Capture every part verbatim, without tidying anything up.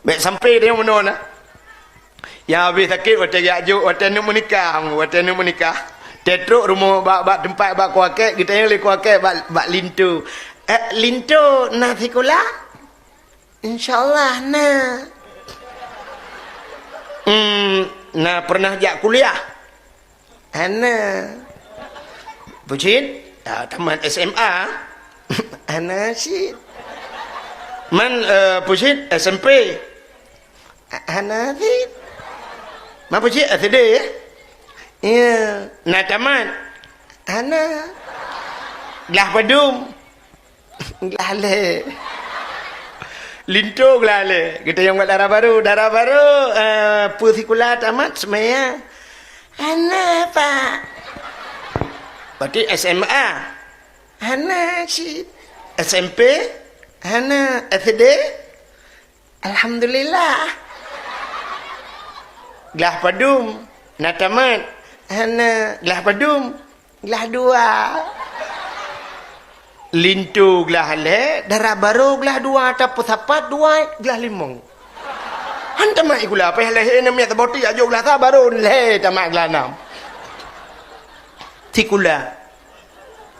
Bèk sampai tanyoe meunoe na. Nyang habéh sakét watèe geujak jok, watèe neuk meunikah, watèe neuk meunikah. Teutrok rumoh bak, bak teumpat bak kuakèe, geutanyong lé kuakèe bak, bak linto. "Eh, linto na sikula?" "Insya Allah na." "Hmm, na pernah jak kuliah?" "Hana." "Peue cit?" "Ah, tamat S M A." "Hana cit." "Man, eh, peue cit?" "S M P." "Hana cit." "Man peue cit?" "S D." "Iya." "Na tamat?" "Hana." "Glah padum?" "Glah lhèe." Linto glah lhèe. Geutanyong bak dara barô, "Dara barô, eh, peue sikula tamat?" "Seumaya." "Hana, Pak." "Berarti S M A?" "Hana cit." "S M P?" "Hana." "S D?" "Alhamdulillah." "Glah padum? Na tamat?" "Hana." "Glah padum?" "Glah dua." Linto glah lhèe, dara barô glah dua, tapeusapat dua, glah limong. Han tamat sikula, payah lahé aneuk miet saboh teuk jak jok glah sa, barô lhèe tamat glah nam. Sikula.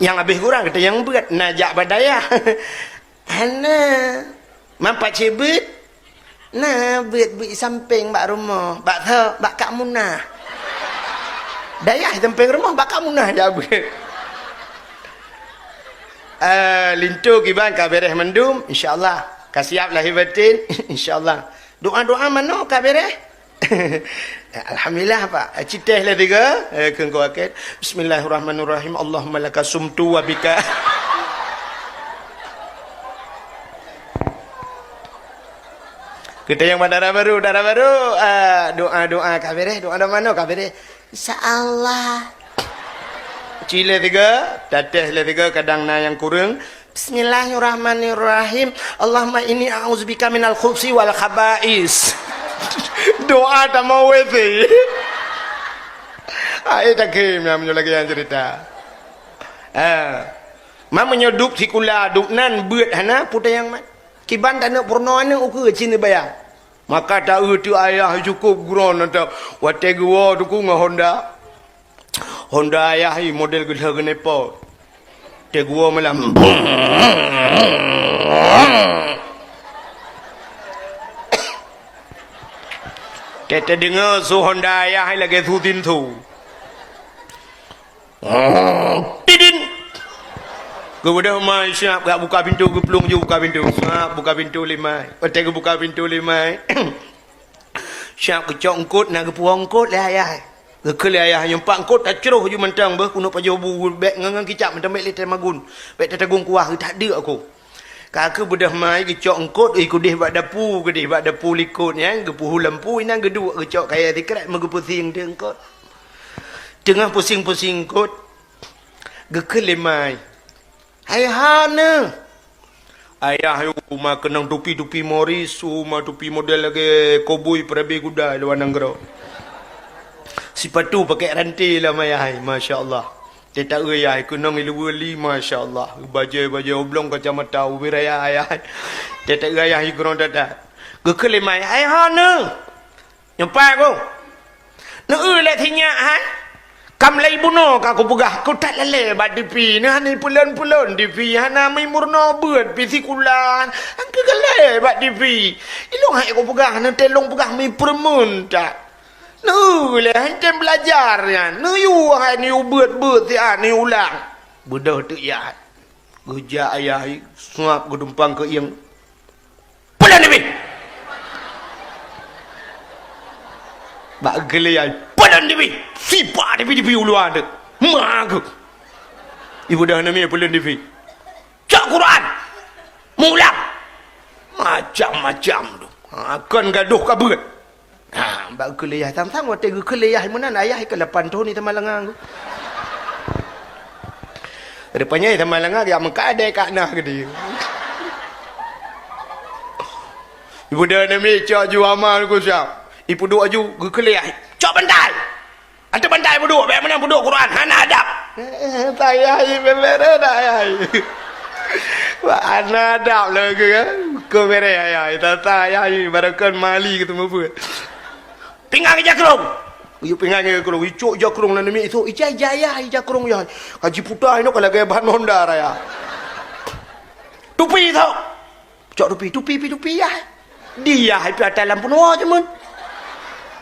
Nyang habéh kurang, geutanyong beuet, na jak bak dayah. "Hana." "Man pat cit beuet?" "Na beuet, beuet sampéng bak rumoh." "Bak soe?" "Bak Kak Munah." Dayah sampéng rumoh, bak Kak Munah jak beuet. Eh, linto kiban ka bèrèh mandum, insya Allah. Ka siap lahé batén, insya Allah. Doa-doa manoe ka bèrèh? Alhamdulillah, Pak. Ci teh lé tiga, eh, keu engkau akhir. Bismillahirrahmanirrahim. Allahumma laka sumtu wa bika. Kita nyang bak dara barô, dara barô, ah, doa-doa ka bèrèh, doa-doa manoe ka bèrèh. Insya Allah. Ci lé tiga, tateh lé tiga, kadang na nyang kureueng. Bismillahirrahmanirrahim. Allahumma inni a'udzubika minal khubusi wal khaba'is. Doa tamong W C. Ai, tak khem, ya, meunyoe lagèe nyan cerita. Ha. Man meunyoe dub sikula, dub nan, beuet hana, peue teuh nyang mat. Kiban taneuk peurunoe aneuk ukeue cit neubaya. Maka ta-eu teuk ayah cukôp geuron atau watèe geuwoe teuk ngon Honda. Honda ayah i model geudah geuneupot. Teguwoe malam. Teudeungoe su Honda ayah lagèe su tinsu. Tidin. Geubeudôh mai siap, gak buka pintu, geuplueng ju buka pintu. Siap buka pintu lé mai. Watèe geubuka pintu lé mai. Siap geucok eungkôt, na geupuwoe eungkôt lé ayah. Geukheun lé ayah, "Nyoe pat eungkôt tacroh ju mantong, beuh keuneuk pajoh bu, bèk ngon, ngon kicap mantong, bèk lé tamagun, bèk tatagong kuah, that deuk aku." Ka keuh beudôh mai geucok eungkôt, ih, keudeh bak dapu, keudeh bak dapu likôt nyan, geupeuhu lampu, inan geuduek geucok kayèe sikrek, meugeupeusieng teuk eungkôt. Teungoh peusieng-peusieng eungkôt, geukheun lé mai. Hai hana. Ayah yue ma keunong tupi-tupi Morris, su ma tupi model lagèe koboi peurabe kuda luwa nanggroe. Sipatu pakèk ranté lam ayah, masya Allah. Teuta ayah keunong iluwa li, masya Allah. Bajèe-bajèe oblong kacamata ubé raya ayah. Teuta ayah keunong tata. Geukheun lé mai, hai hana. Nyoe pat ku. Neu-eu lé sinyak hai. Kam lé bunoe ka kupeugah, ku that lalé bak T V. Neu hana peulon-peulon T V, hana mi meurunoe beuet pi sikula. Angkeu galé bak T V. Ilong hai kupeugah, neu teuh lôn peugah mi peureumeun that. Neu-eu lé hai tem beulajar nyan. Neuyue hai neuyue beuet-beuet siat neuyue ulang. Beudôh teuk yah. Geujak ayah, suap geudumpang keu ieng. Peulon T V! Bak geulé ai, peulon T V! Sipa T V, T V u luwa teuk. Ma geuh. Ibu dah nami peulon T V. Cok Quran. Mulang. Macam-macam tu. Ha, kon gadoh ka beuet. Ha, bak geukheun lé yah. Tham-tham watèe geukheun lé yah meunan, ayah ikeu lapan thon i Tamalanga. Rupanya i Tamalanga geujak meukat deh kat nah geude. Ibu dah nami cok ju ama ku siap. Ipeuduek aju geukheun lé yah. Cok bantai. Ateueh bantai peuduek, bèk meunan peuduek Quran, hana adab. Eh, eh, payah i bebere dah yah. Wah, hana adab lagèe kan. Keu bereh ayah, tata ayah ni, barokon mali keu teumeupeue. Pingan ija krông. Yue pingan ija krông, icok ija krông nan mi itu, ija, ija ayah, ija krông ayah. Ka jiputa inoe ka lagèe ban Honda raya. Tupi tu. Cok tupi, tupi pi tupi ayah. Di ayah pi atas lampu noa jameun.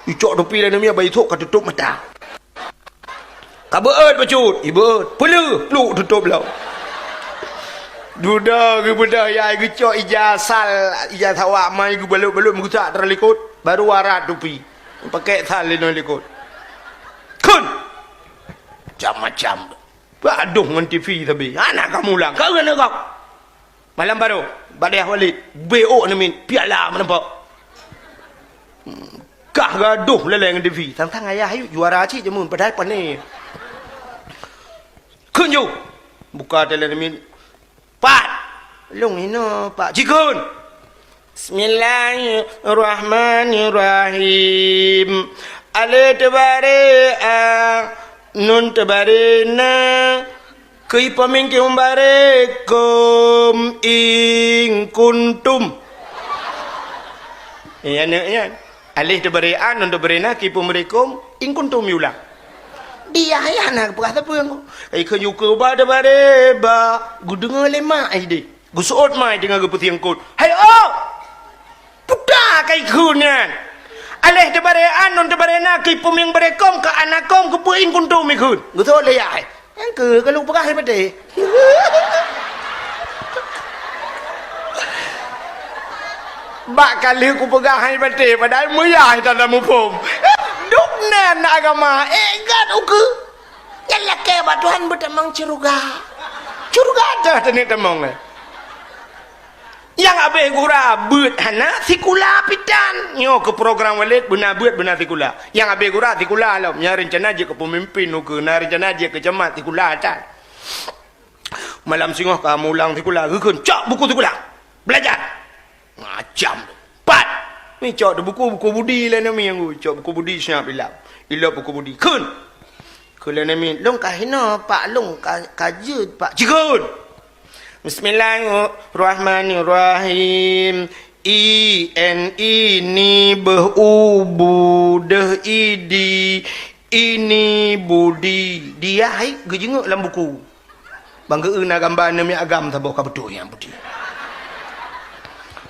Icok tupi lalu mi, bai itu ka tutup mata. Ka beuet bacut, ibeuet. Peuleuh, pluk tutôp lom. Dudoe geubeudôh yai geucok ija sal, ija sawak mai geubalot-balot meugusak dara likot, baru warat tupi. Pakèk sal linoe likot. Kheun! Macam-macam. Bak dong ngon T V sabe. Hana ka mulang. Ka keuneuk kok. Malam baroe, bak dayah Walid, B O neumit, piala meuneupok. Hmm, kah gadoh laleng Devi, tang-tang ayah ayuk juara cit jameun, padahai pané. Kheun ju, buka teuh lé neumit. Pat! Lôn inoe, Pak. Cikheun! Bismillahirrahmanirrahim. Alif teubaré a, nun teubaré na, Keu ipeumieng keu baré kôm in kuntum. Eh, aneuk nyan. Alif teubaré a, nun teubaré na, keu ipeubaré kôm, in kuntum yulang. Di ayah na geupeugah sapeue ngon. Kai keu yukeue ba teubaré ba, geudeungoe lé mak ai deh. Geuseuôt mai teungoh geupeusieng kot. Hai, oh! Puta kai kheun nyan. Alif teubaré a, nun teubaré na, keu ipeumieng baré kôm, keu ana kôm, keu peue in kuntum ikheun. Geuseuôt lé yah. Nyang keu ka lôn peugah hai patéh. Bak ka lheueh kupeugah hai patéh, padahai meuyah tanda muphom. Dum nan agama, eh, gat ukeue. Nyan lakée bak Tuhan beutamong syeuruga. Syeuruga dah teuneuk tamong, eh. Nyang abéh gura beuet hana sikula pitan. Nyoe keu program Walid beuna beuet beuna sikula. Nyang abéh gura sikula lom. Nyang reuncana jeuet keu peumimpin ukeue, na reuncana jeuet keu camat sikula tan. Malam singoh ka mulang sikula, geukheun, "Cok buku sikula. Belajar." Macam tu. Pat! Ni cok tu buku, buku Budi lah nami yang cok buku Budi siap ilap. Ilap buku Budi. Kheun! Kheun lah nami, "Lôn ka hinoe, Pak, lôn ka, ka jeuet, Pak." Cikheun! Bismillahirrahmanirrahim. I, N, I, ni, beuh, u, bu, deuh, i, di, ini, budi. Di yah hai geujeungok lam buku. Bang geu na gamba aneuk miet agam saboh ka beutôi nyan budi.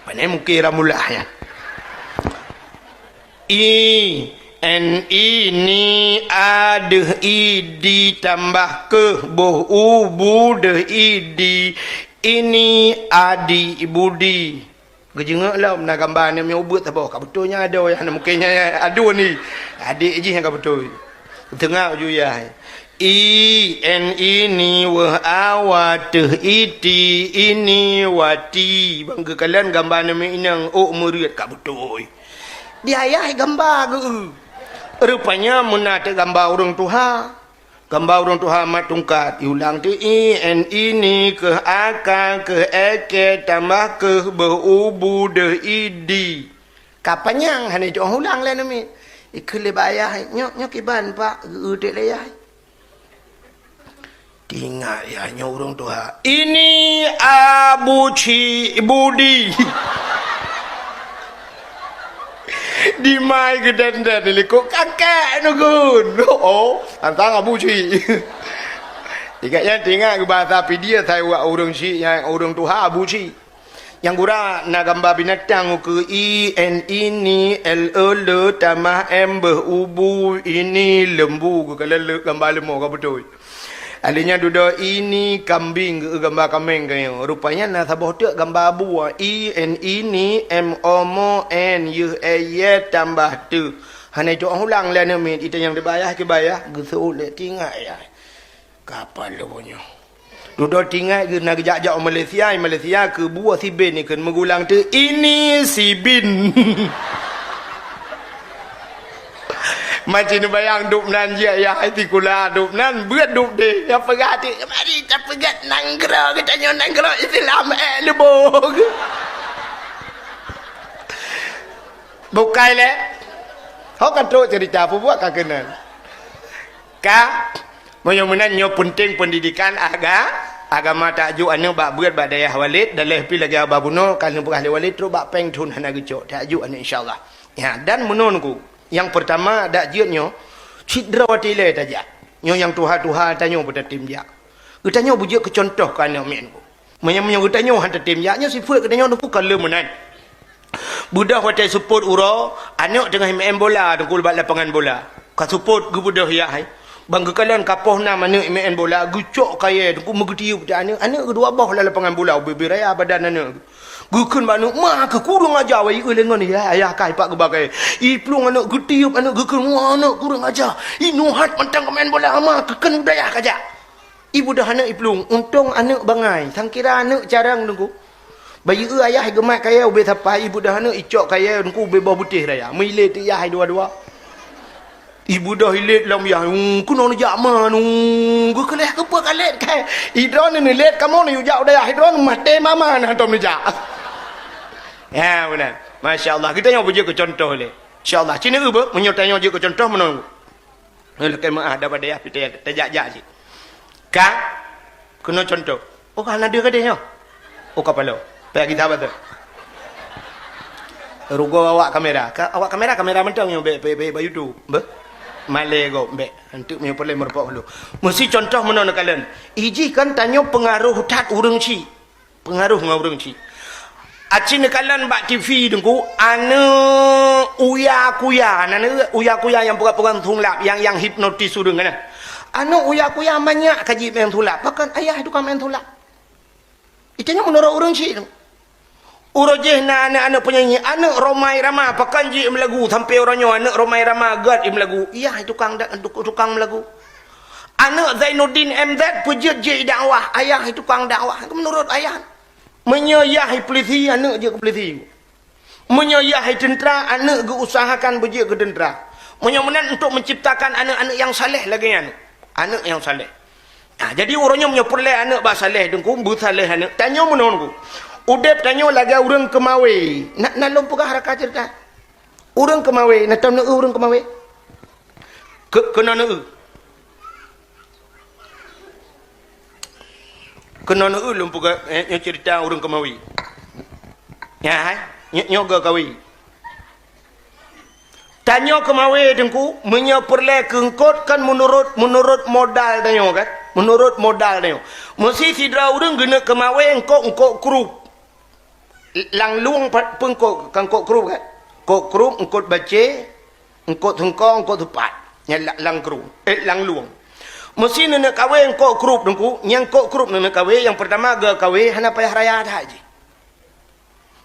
Pane mungkin ramulah nyan. I, N, I, ni, a, deuh, i, di, tambah keuh, boh, u, bu, deuh, i, di, ini, adi, budi. Geujeungok lom na gamba aneuk miet ubeut saboh, ka beutôi nyan adoe, nyan mungkin nyan aduen ni. Adék jih nyang ka beutôi. Teungoh ju yah. I, N, I, ni, weuh, a, wa, teuh, i, ti, ini, wati. Bang geukalon gamba aneuk miet inong ôk meureuet ka beutôi. Di ayah gamba geu. Rupanya meunan teuk gamba ureuëng tuha. Gamba ureuëng tuha mat tungkat. Iulang teuk i, N, I, ni, keuh, a, ka, keuh, e, ke, tambah keuh, beuh, u, bu, deuh, i, di. Ka panyang hana jitu'oh ulang lé aneuk miet. Ikheun lé bak ayah, "Nyoe, nyoe kiban, Pak?" Geu-eu teuk lé ayah. Teuingat yah nyoe ureuëng tuha. Ini Abu Cik Budi. Dimai geudan-dan likot kakek neugun. Oh, tantang Abu Cik. Ingat nyan teuingat bahasa Pidie, sai wak ureuëng syik nyang ureuëng tuha Abu Cik. Nyang gura na gamba binatang ukeue i, n, i, ni, l, e, le, tamah m, beuh, u, bu, ini, lembu, geukalon le gamba leumo ka beutôi. Alèh nyan dudoe ini kambing geu gamba kaméng keu nyoe. Rupanya na saboh teuk gamba abu, i, n, i, ni, m, o, mo, n, yeuh, e, ye, tambah teuh. Hana jitu'oh ulang lé aneuk miet, itanyong dibayah, kibayah, geuseuôt lé tingat ya. Kapal lôn nyoe. Dudoe tingat geu na geujak-jak u Malaysia, i Malaysia keu buah siben ikheun meugulang teuk ini sibin. Maci neubayang dub nan jih ya hai sikula dub nan beuet dub deh. Nyang peugah teuk mari tapeugét nanggroe geutanyoe nanggroe Islam eh lubong. Bukai lé. Ho ka trok cerita peubuet ka keunan. Ka, meunyoe meunan nyoe peunteng pendidikan aga-, Agama tajok aneuëk bak beuet bak dayah Walid, dan lheueh pi lagée haba bunoe, ka lheueh peugah lé Walid trok bak péng thon hana geucok, tajok aneuëk insya Allah. Ya, dan meunoe Teungku. Nyang peurtama dak jeuet nyoe, cit droe watée ilée tajak. Nyoe nyang tuha-tuha tanyoe beutatem jak. Geutanyoe beujeuet keu cuntoh keu aneuëk miet Teungku. Meunyoe, meunyoe geutanyoe han tatem jak, nyoe sifeuet geutanyoe Teungku ka le meunan. Beudôh watée seupôt uroe, aneuëk teungoh meu'en bola Teungku bak lapangan bola. Ka seupôt geubeudôh yah hai. Ban geukalon ka poh nam aneuëk meu'en bola, geucok kayée Teungku meugeutiyeub teuh aneuëk, aneuëk geuh dua boh lam lapangan bola ubé-bé raya badan aneuëk. Geukheun bak aneuëk, "Ma keuh kureueng aja, wai eu lé ngon yah, ayah kah ipak geuba kayée." Iplueng aneuëk geutiyeub aneuëk geukheun, "Wah aneuëk kureueng aja, inoe hat mantong ka meu'en bola, ma keuh kheun u dayah kajak." Ibeudôh aneuëk iplueng, untông aneuëk bangai, sangkira aneuëk carông Teungku. Bayeue ayah geumat kayée ubé sapai, ibeudôh aneuëk icok kayée Teungku ubé boh beutéh raya. Meulét yah hai dua-dua. Ibeudôh ilét lom yah, "Ung, keunoe neujak ma, ung, geukeuleh keupeue ka lét kai." Idroe neulét kamoe neujak u dayah idroe maté mama na tom neujak. Ya, beuna. Masya Allah, geutanyoe beujeuet keu cuntoh lé. Insya Allah, cit neu beuh, meunyoe tanyoe jeuet keu cuntoh meunoe. Nyoe lakée meuáh daripada yah pih tajak-jak cit. Ka keunoe cuntoh. Oh, hana deuh gadeh nyoe. Oh, kapalo. Payah gita bateue. Rugoe awak kamera. Ka, awak kamera, kamera mantong nyoe bék, bék, bék, bék YouTube. Beuh. Malée gob bék. Hanteuk meunyoe peureulée meurumpok dulu. Meusi cuntoh meunoe neukalon. Ijih kan tanyoe peungaroh that ureuëng chik. Peungaroh ngon ureuëng chik. Aci neukalon bak T V Teungku, aneuëk uya-kuya, na aneuëk uya-kuya nyang peugah-peugah sulap, nyang, nyang hipnotis ureuëng kan. Aneuëk uya-kuya manyak ka jimeu'en sulap, pakon ayah tukang meu'en sulap. Itu nyoe meunurot ureuëng chik. Uroe jih na aneuëk-aneuëk peunyanyi, aneuëk Rhoma Irama, pakon jimeu'en lagu, sampoe uroe nyoe aneuëk Rhoma Irama gét jimeu'en lagu. Iyah tukang da-, tukang meulagu. Aneuëk Zainuddin M Z peujeuet jih dakwah, ayah tukang dakwah, meunurot ayah. Meunyoe yah polisi, aneuëk jeuet keu polisi. Meunyoe yah teuntra, aneuëk geuusahakan beujeuet keu teuntra. Meunyoe meunan untuk menciptakan aneuëk-aneuëk nyang saleh lagée nyan. Aneuëk nyang saleh. Nah, jadi uroe nyoe meunyoe peureulée aneuëk bak saleh Teungku, beusaleh aneuëk. Tanyoe meunoe Teungku. Udeb tanyoe lagée ureuëng keumawé. Na, na lôn peugah raka ceurita. Ureuëng keumawé, na tom neu ureuëng keumawé? Keu-, keunoe neu. Keunoe neu lôn peugah, eh, nyoe ceurita ureuëng keumawé. Nyan hai, nyoe, nyoe geuh kawé. Tanyoe keumawé Teungku, meunyoe peureulée keu eungkôt kan meunurot, meunurot modal tanyoe kan? Meunurot modal tanyoe. Meusi sidroe ureuëng geuneuk keumawé eungkôt-eungkôt krup. Lam lueng pe-, peue eungkôt, kan eungkôt krup kan? Eungkôt krup, eungkôt bacé, eungkôt seungko, eungkôt seupat. Nyan la-, lam krup, eh, lam lueng. Meusi neuneuk kawé eungkôt krup Teungku, nyang eungkôt krup neuneuk kawé, nyang peurtama geuh kawé hana payah raya that jih.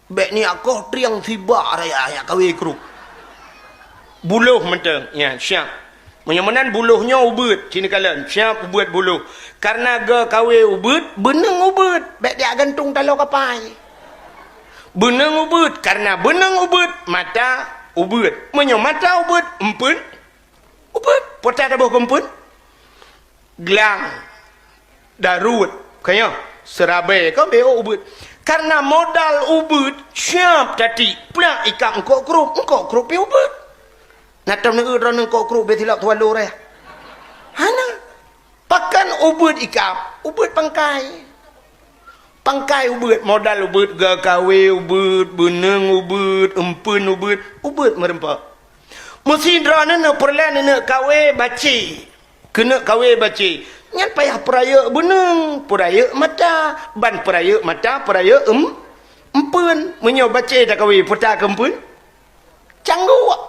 Bék niyak koh triang sibak raya, nyak kawé krup. Buloh mantong, ya, siap. Meunyoe meunan buloh nyoe ubeuet, ci neukalon, siap ubeuet buloh. Kareuna geuh kawé ubeuet, beuneueng ubeuet, bék jak gantong taloe kapai. Beuneueng ubeuet, kareuna beuneueng ubeuet, mata ubeuet. Meunyoe mata ubeuet, eumpeuen ubeuet. Peue taboh keu eumpeuen? Glang, daruet, ka nyoe, seurabée, ka bék ubeuet. Kareuna modal ubeuet, siap tatiek, plak ikab eungkôt krup, eungkôt krup pih ubeuet. Na tom neueu droeneuh eungkôt krup bék silop tuwaloe raya? Hana. Pakon ubeuet ikab? Ubeuet pangkai. Pangkai ubeuet, modal ubeuet, geuh kawé ubeuet, beuneueng ubeuet, eumpeuen ubeuet, ubeuet meurumpok. Meusi droeneuh peureulée neuneuk kawé bacé. Keuneuk kawé bacé. Nyan payah peurayeuk beuneueng, peurayeuk mata, ban peurayeuk mata, peurayeuk eum-, eumpeuen. Meunyoe bacé takawé, peue takeu eumpeuen? Cangguk.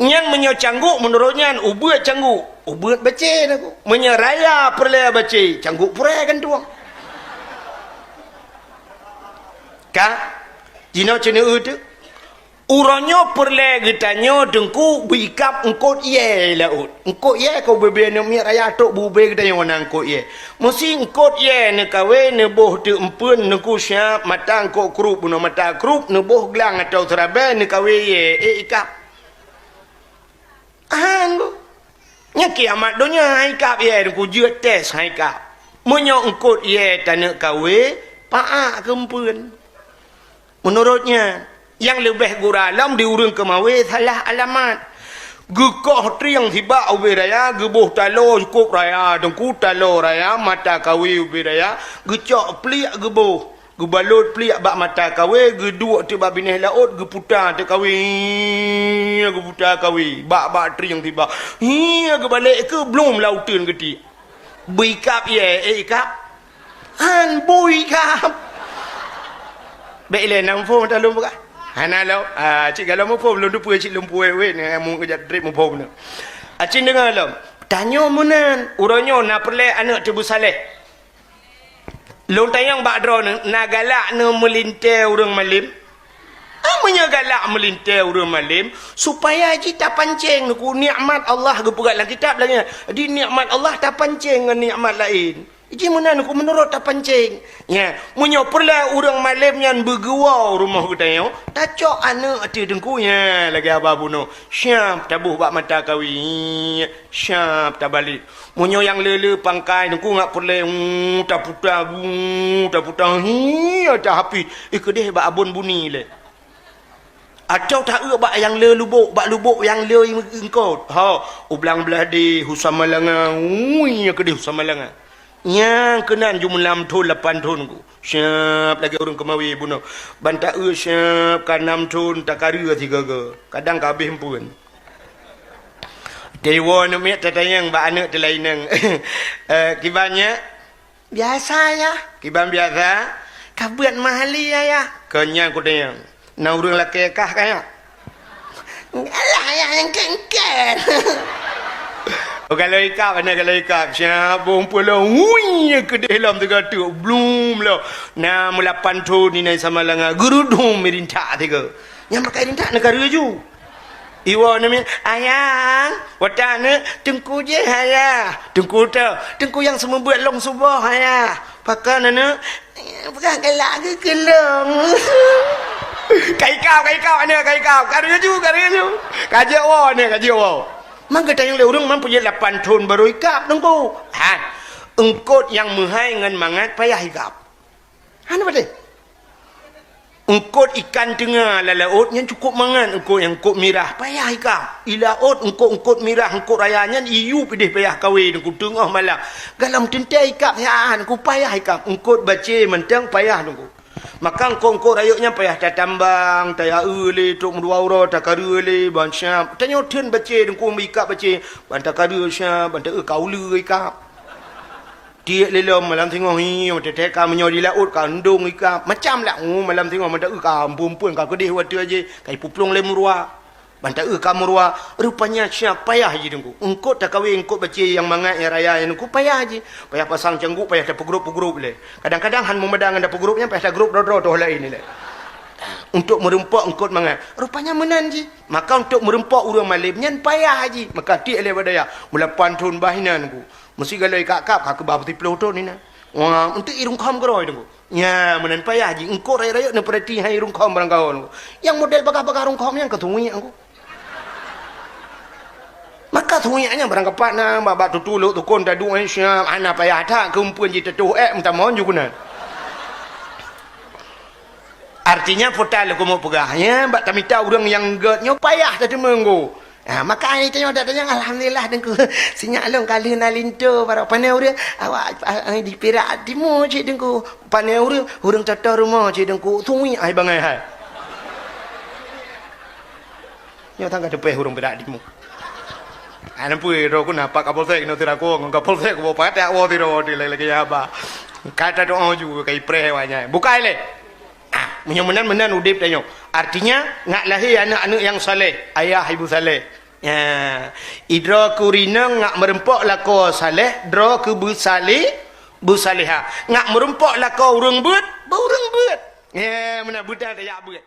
Nyan meunyoe cangguk, meunurot nyan ubeuet cangguk, ubeuet bacé Teungku. Meunyoe raya peureulée bacé, cangguk purée gantueng. Ka? Jinoe ci neueu teuk. Uroe nyoe peureulée geutanyoe Teungku beuikab eungkôt yée laôt. Eungkôt yée ka ubé-bé aneuëk miet raya trok beu-ubé geutanyoe na eungkôt yée. Meusi eungkôt yée neukawé neuboh teuk eumpeuen Teungku siap mata eungkôt krup bunoe mata krup neuboh glang atau seurabée neukawé yée ék ikab. Hán, Bu. Nyan kiamat donya han ikab yée Teungku jeuet tes han ikab. Meunyoe eungkôt yée taneuk kawé, paak keu eumpeuen. Meunurot nyan, nyang leubeh gura lom di ureuëng keumawé salah alamat. Geukoh trieng sibak ubé raya, geuboh taloe cukôp raya, teungku, taloe raya, mata kawé ubé raya, geucok pliek geuboh, geubalot pliek bak mata kawé, geuduek teuk bak binéh laôt, geuputa teuk kawé, geuputa kawé, bak-bak trieng sibak. Hi, geubalek keu blom lam uteuen geutiek. Bui kab, ye, eh, kab. Han bui kab. Bèk ilèe na muphom ata lôn peugah. Hana lom. Ah, cit galom muphom, lôn teupeue cit lôn puwèh wèt, eh, mu keujak trép muphom nyoe. Acit deungö lom. Tanyoe meunan, uroe nyoe na peureulèe aneuk teuh beusaléh. Lôn tanyong bak droeneuh, na galak neumeulintèe ureueng malém? Ah, meunyoe galak meulintèe ureueng malém, supaya jih tapancéng, teungku, nikmat Allah geupeugah lam kitab lagèe nyan. Di nikmat Allah tapancéng ngon nikmat laén. Jih meunan, teungku, meunurot tapancéng. Nya, meunyoe peureulèe ureueng malém nyan beugeuwoe u rumoh geutanyoe, tacok aneuk ateueh, teungku, nya lagèe haba bunoe. Siap taboh bak mata kawé. Siap tabalek. Meunyoe nyang le-le pangkai, teungku, ngat peureulèe, uh, taputa, uh, taputa, hi, tahapi. Eh, keudeh bak Abon Buni lé. Atawa taeu bak nyang le lubok, bak lubok nyang le eungkôt. Ha, u Blang Blahdeh, u Samalanga, ui, keudeh u Samalanga. Nyang keunan jumeulam thon lapan thon ku. Siap lagèe ureueng keumawé bunoe. Ban taeu siap ka nam thon, takareu sigoe-goe. Kadang ka abéh eumpeuen. Teuwoe aneuk miet tatanyong bak aneuk teulaineng. Eh, kiban nyak? Biasa, Yah. Kiban biasa? Ka beuet mahali, Ayah. Keu nyan kutanyong. Na ureueng lakèe kah ka nyak? Alah, Ayah, nyang kèn-kèn. Oh, galom ikab, aneuk galom ikab. Siap, bông pulo. Hui, keudeh lom teuga teuk. Blum lom. Na meulapan thon inan Samalanga. Geurudum meurintak tiga. Nyang pakai rintak neukareu ju. Iwoe aneuk miet, "Ayang, watèe aneuk, teungku jih, Ayah." Teungku teuh, teungku nyang seumeubeuet lôn suboh, Ayah. Pakon aneuk? Peugah galak geuh keu lôn. Ka ikab, ka ikab aneuk, ka ikab. Kareu ju, kareu ju. Ka jeuet woe aneuk, ka jeuet woe. Man geutanyong lé ureueng, man peue jeuet lapan thon barô ikab, teungku? Ha, eungkôt nyang meuhai ngon mangat payah ikab. Hana patéh. Eungkôt ikan teunga lam laôt nyan cukôp mangat eungkôt, nyang eungkôt mirah, payah ikab. I laôt eungkôt-eungkôt mirah, eungkôt raya nyan iyup ideh payah kawé teungku teungoh malam. Galom teuntèe ikab siat teungku payah ikab. Eungkôt bacé mantong payah teungku. Maka eungkôt-eungkôt rayeuk nyan payah tatambang, tayaeu lé trok meudua uroe, takareu lé ban siap. Tanyoe theun bacé teungku meuikab bacé, ban takareu siap, ban taeu ka uleue ikab. Tiek lé lom malam singoh hi, watèe ka meunyoe di laôt ka eundong ikab. Macam lah, oh, malam singoh mantong ka eumpeuen-eumpeuen ka keudeh watèe jih, ka ipuplueng lé meuruwa. Ban taeu ka meuruwa, rupanya siap payah jih teungku. Eungkôt takawé eungkôt bacé nyang mangat nyang raya nyan teungku payah jih. Payah pasang cangguk, payah tapeugrôp-peugrôp lé. Kadang-kadang han meumada ngon tapeugrôp nyan, payah tagrôp droe-droe toh laén ilèe. Untuk meureumpok eungkôt mangat. Rupanya meunan jih. Maka untuk meureumpok ureueng malém nyan payah jih. Maka tiek lé bak dayah. Meulapan thon bah inan teungku. Meusigoe lé kab-kab ka keubah peusiplôh thon inan. Wah, eunteuk i rungkhom keudroe teungku. Nya, meunan payah jih. Eungkôt rayeuk-rayeuk neupeurati hai rungkhom barangkaho teungku. Nyang model bagah-bagah rungkhom nyan ka tuwiek teungku. Maka tuwiek nyan barangkapat na, bak-bak tutu lhok tukon taduek, eh, siap, hana payah that, keu eumpeuen jiteutoh ék meutamong ju keunan. Artinya, peue ta lôn keumeung peugah, nya, bak tamita ureueng nyang gèt nyoe payah tateumeung teungku. Ha, maka ai tanyoe dak tanyong, "Alhamdulillah, Teungku. Sinyak lôn ka lheueh na linto baroe." Pane ureueng, "Awak, a, a, di Perak Timur cit, Teungku." Pane ureueng, "Ureueng toto rumoh cit, Teungku." Tuwiek ai bangai hai. Nyoe tangga teupeh ureueng Perak Timur. Ai nampu droe ku na Pak Kapolsek, nyoe tira ku ngon Kapolsek ku pakat woe tira woe di lagi-lagi haba. Ka tadoa ju ka ipreh awak nyan. Bukai lé. Ah, meunyoe meunan, meunan udép tanyoe. Artinya, ngat lahé aneuk-aneuk nyang saleh, ayah ibu saleh. Ya, idroe keu rinong ngat meureumpok lakoe saleh, droe keu beusaleh, beusalehah. Ngat meureumpok lakoe ureueng beuet, beu ureueng beuet. Ya, meunan beudang tajak beuet.